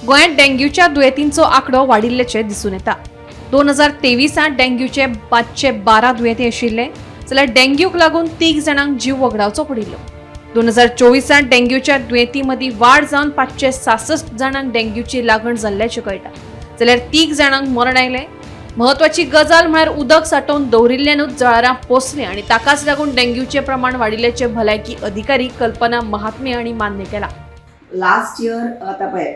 गोंयांत डेंग्यूच्या दुयेंतींचो आंकडो वाडिल्ल्याचें दिसून येता. 2023त डेंग्यूचे 512 दुयेंती आशिल्ले, जाल्यार डेंग्यूक लागून 3 जाणांक जीव वगडावचो पडिल्लो. 2024त डेंग्यूच्या दुयेंती मदीं वाड जावन 566 जाणांक डेंग्यूची लागण जाल्ल्याचें कळटा, जाल्यार 3 जाणांक मरण आयलें. म्हत्वाची गजाल म्हळ्यार उदक सांठोवन दवरिल्ल्यानूच जळारां पोसलीं आनी ताकाच लागून डेंग्यूचें प्रमाण वाडिल्ल्याचें भलायकी अधिकारी कल्पना महात्मे हांणी मान्य केलां. लास्ट इयर आतां पळय,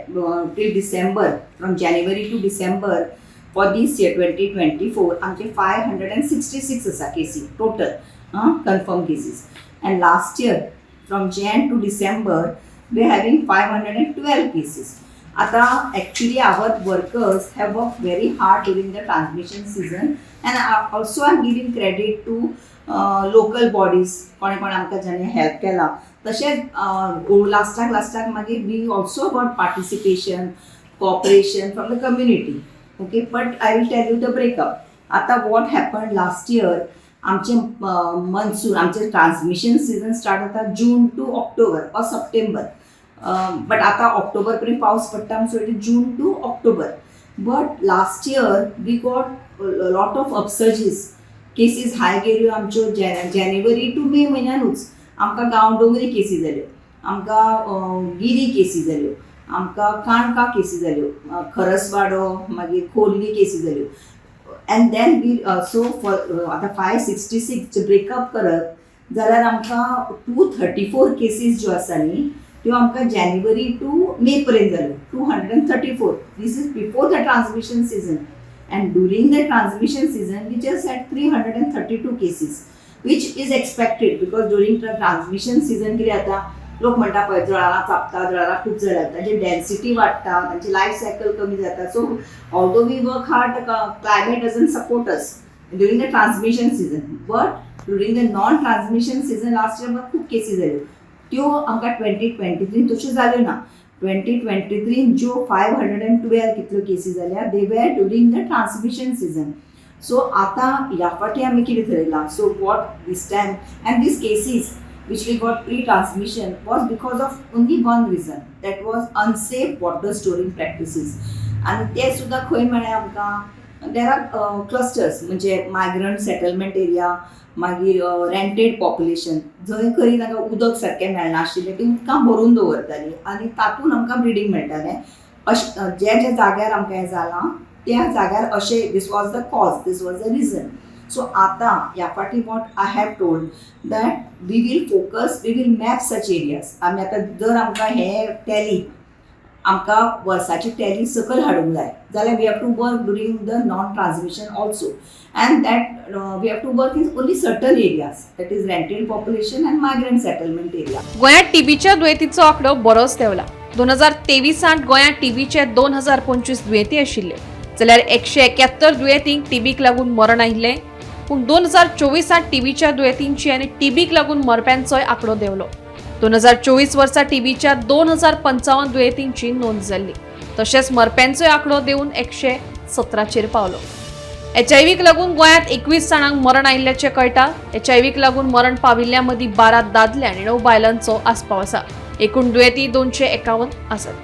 till December, from January to December for this year 2024 आमचे 566 आसा केसी total confirm cases, and last year from Jan to December we are having 512 cases. आतां actually our workers have work very hard during the transmission season, and also I am giving credit to local bodies, कोणें कोणें आमकां जाणें help केला. तशेंच लास्टाक लास्टाक मागीर we also got participation, cooperation from the community, okay? But I will tell you the breakup. आतां what happen last year, आमचे मनसून, आमचे ट्रान्समिशन सिजन स्टार्ट जाता June to October or September, but आतां ऑक्टोबर पर्यंत पावस पडटा, so it is June to October. But last year we got lot of upsurges, cases high गेल्यो आमच्यो जानेवारी टू मे म्हयन्यानूच. आमकां गांवडोंगरी केसी जाल्यो, आमकां गिरी केसी जाल्यो, आमकां काणका केसी जाल्यो, खरसवाडो, मागीर खोर्ली केसी जाल्यो. And then we so for आतां 566 ब्रेकअप करत जाल्यार आमकां 234 केसीस ज्यो आसा न्ही, त्यो आमकां जानेवारी टू मे पर्यंत जाल्यो, 234. This is before the transmission season, and during the transmission season we just had 332 cases, which is expected because during the transmission season कितें जाता, लोक म्हणटा पळय, जळारां चाबता, जळारां खूब जाल्यात, तांची डेन्सिटी वाडटा, तांची लायफ सायकल कमी जाता. So although we work hard, the climate doesn't support us during the transmission season, but during the non transmission season last year खूब केसी जाल्यो. त्यो आमकां 2023 तश्यो जाल्यो ना. 2023 ज्यो 512 कितल्यो केसी जाल्या, they were during the transmission season. So आतां ह्या फावटी आमी कितें थरयलां, so what this time, and these cases which we got pre-transmission was because of only one reason, that was unsafe water storing practices. आनी ते सुद्दां खंय मेळ्ळे आमकां? There are clusters, म्हणजे मायग्रंट सेटलमेंट एरिया, मागीर रेंटेड पॉप्युलेशन, जंय खंय तांकां उदक सारकें मेळनाशिल्लें, ती उदकां भरून दवरतालीं आनी तातूंत आमकां ब्रिडींग मेळटालें. अशें ज्या ज्या जाग्यार आमकां हें जालां, त्या जाग्यार अशें, this was the cause, this was the reason. So आतां ह्या फावटी what I have told that we will focus, we will map such areas. आमी आतां जर आमकां हे टॅली, आमकां वर्साची टॅली सकयल हाडूंक जाय जाल्यार we have to work during the non transmission also, and that we have to work in only certain areas, that is rented population and migrant settlement area. गोंयांत टीबीच्या दुयेंतीचो आंकडो बरोच देंवला. 2023त गोंयांत टीबीचे 2025 दुयेंती आशिल्ले, जाल्यार 171 दुयेंतींक टीबीक लागून मरण आयिल्लें. पूण 2024त टीबीच्या दुयेंतींची आनी टीबीक लागून मरप्यांचोय आंकडो देंवलो. 2024 वर्सा टीबीच्या 2055 दुयेंतींची नोंद जाल्ली, तशेंच मरप्यांचोय आंकडो देंवून 117चेर पावलो. एचआयव्हीक लागून गोंयांत 21 जाणांक मरण आयिल्ल्याचें कळटा. एचआयव्हीक लागून मरण पाविल्ल्या मदीं 12 दादले आनी 9 बायलांचो आस्पाव आसा. एकूण दुयेंती 251 आसात.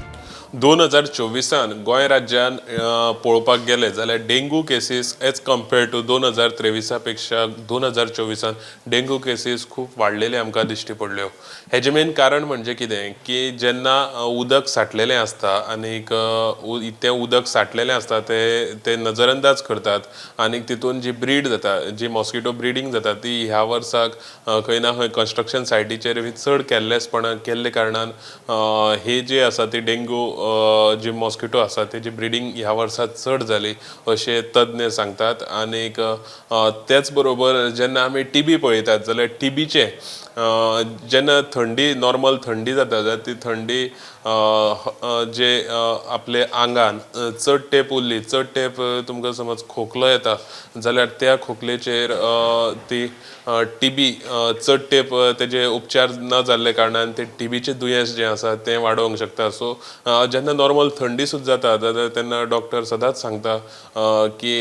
2024आन गोंय राज्यान पळोवपाक गेले जाल्यार dengue cases as compared to 2023आ पेक्षा 2024आन डेंगू केसीस खूब वाडलेले आमकां दिश्टी पडल्यो. हेजें मेन कारण म्हणजे कितें की जेन्ना उदक साठलेलें आसता आनीक तें उदक साठलेलें आसता, ते ते नजरअंदाज करतात आनीक तितून जी ब्रीड जाता, जी मॉस्किटो ब्रिडींग जाता, ती ह्या वर्साक खंय ना खंय कन्स्ट्रक्शन सायटीचेर बी चड कॅरलेसपणां केल्ले कारणान ही जी आसा ती डेंगू जी मॉस्किटो आसा, तेजी ब्रिडींग ह्या वर्सा चड जाली अशें तज्ञ सांगतात. आनीक तेच बरोबर जेन्ना आमी टिबी पळयतात जाल्यार टिबीचे जेन्ना थंडी, नॉर्मल थंडी जाता जाल्यार ती थंडी जे आपले आंगान चड तेंप उरली, चड तेंप तुमकां समज खोकलो येता जाल्यार त्या खोकलेचेर ती टिबी चड तेंप तेजे उपचार न जाल्ले कारणान ते टिबीचें दुयेंस जें आसा तें वाडोवंक शकता. सो जेन्ना नॉर्मल थंडी सुद्दां जाता जाल्यार तेन्ना डॉक्टर सदांच सांगता की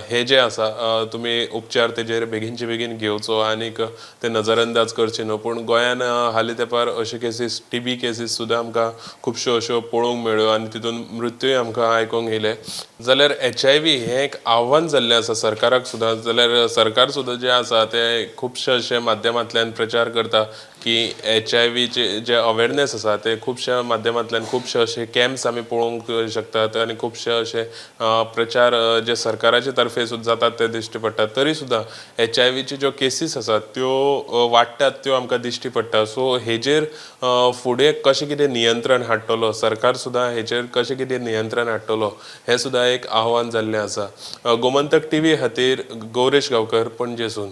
हे जे आसा, तुमी उपचार तेजेर बेगीनचे बेगीन घेवचो आनीक ते नजरअंदाज करचे न्हू. पूण गोंयान हालीं तेंपार अशे केसीस, टिबी केसीस सुद्दां आमकां आमकां खुबश्यो अश्यो पळोवंक मेळ्ळ्यो आनी तितून मृत्यूय आमकां आयकूंक येयले. जाल्यार एचआयवी हें एक आव्हान जाल्लें आसा सरकाराक सुद्दां. जाल्यार सरकार सुद्दां जें आसा तें खुबशे अशे माध्यमांतल्यान प्रचार करता की एचआयवीचे जे अवेरनेस आसा ते खुबश्या माध्यमांतल्यान, खुबशे अशे कॅम्प्स आमी पळोवंक शकतात आनी खुबशे अशे प्रचार जे सरकाराचे तर्फे सुद्दां जातात ते दिश्टी पडटात. तरी सुद्दां एचआयवीचे ज्यो केसीस आसात त्यो वाडटात, त्यो आमकां दिश्टी पडटा. सो हेजेर फुडें कशें कितें नियंत्रण हाडटलो सरकार सुद्दां, हेजेर कशें कितें नियंत्रण हाडटलो, हें सुद्दां एक आव्हान जाल्लें आसा. गोमंतक टीव्ही खातीर गौरेश गांवकर, पणजेसून.